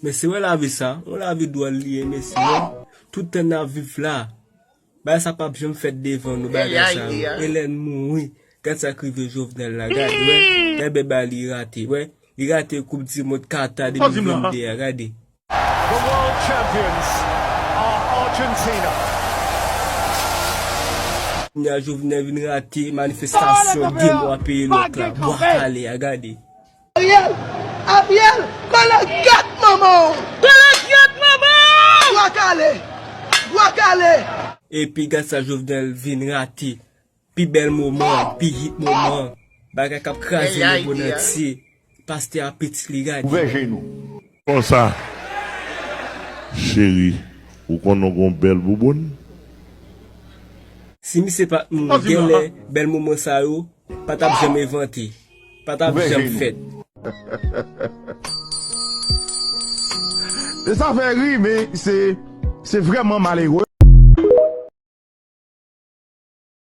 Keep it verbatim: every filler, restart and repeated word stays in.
Mesye, wè lavi sa, yon lavi dwòl li ye, mesye, wè. Tout tan n ap viv la, bagay sa p ap janm fèt devan nou, bagay sa yo. E lè n mouri, gad sa k rive Jovenel la, gade, wè. Gade bagay li rate, wè. Li rate Koup di Mond Qatar de mil venndde a, gade. The world champions are Argentina. Kounye a Jovenel vin rate manifestasyon de mwa peyi lòt la. Bwa kale a, gade. Ariel, Ariel, konnen gat manman w! Konnen gat manman w! Bwa kale! Bwa kale! Epi gad sa Jovenel vin rate. Pi bèl moman, pi hit moman. Bagay k ap kraze lemonn antye. Pastè a pitit li gade. Ouvè je nou. Konsa, cheri, ou konnen w gon bèl bouboun? Si misye pa t mouri, genlè bèl moman sa yo pa t ap janm envante, pa t ap janm fèt. E sa fè ri, men se, se vrèman malere.